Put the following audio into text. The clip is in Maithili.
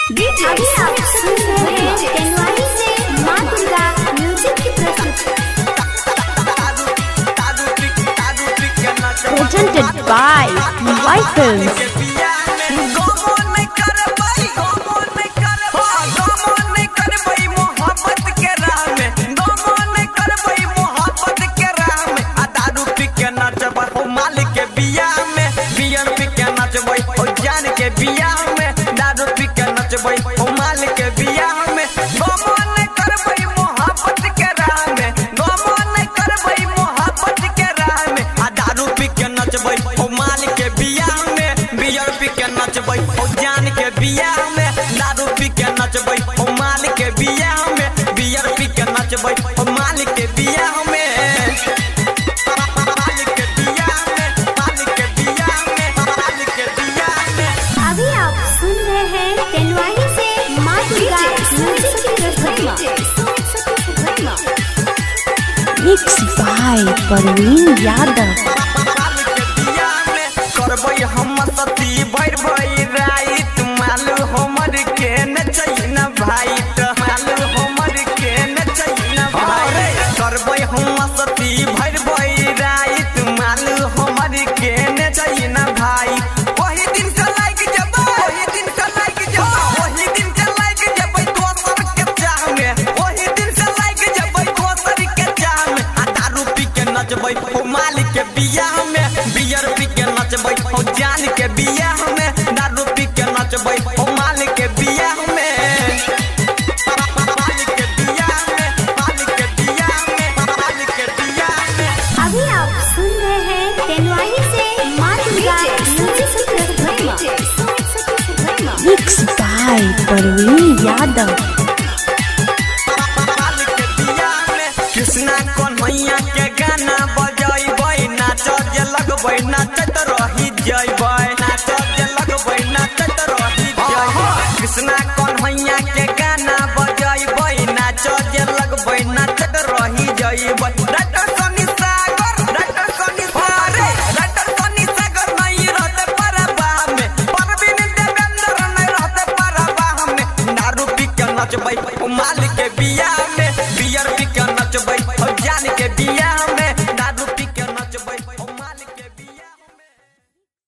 अभी आप सुन रहे हैं तेनवाही से माँ दुर्गा म्यूजिक की प्रस्तुति। Presented by PY Films. अभी आप सुन रहे हैं तेनवाही से माँ दुर्गा म्यूजिक की प्रस्तुति। Mixed by Parveen Yadav. करबै हम सती भैर भैर राइत, मालू हमर के नचै न भाई, मालू हमर के नचै न भाई। करबै हम सती भैर भैर राइत, मालू हमर के नचै न भाई। ओही दिन से लाइक जबै, ओही दिन से लाइक जबै, ओही दिन से लाइक जबै दोसर के चाह में, ओही दिन से लाइक जबै दोसर के चाह में। आ दारू पी के नचबै ओ मालिक के बियाह में, बियर पी के नचबै ओ जान के बियाह में, दारू पी के नचबै ओ मालिक के बियाह में, मालिक के बियाह में, मालिक के बियाह में, मालिक के बियाह में। अभी आप सुन रहे हैं तेनवाही से माँ दुर्गा म्यूजिक की प्रस्तुति। Mixed by Parveen Yadav. Krishna Kanhaiya के गाना बजैबै, नाच जे लगबै नाचत रही जैबै, नाच जे लगबै नाचत रही जैबै। कृष्णा कन्हैया के गाना बजैबै, नाच जे लगबै नाचत रही जैबै। डॉक्टर सनी सागर, डॉक्टर सनी सागर, डॉक्टर सनी सागर नहीं रहते परबा में, परवीन देवेंद्र नहीं रहते परबा में। दारू पी के नचबै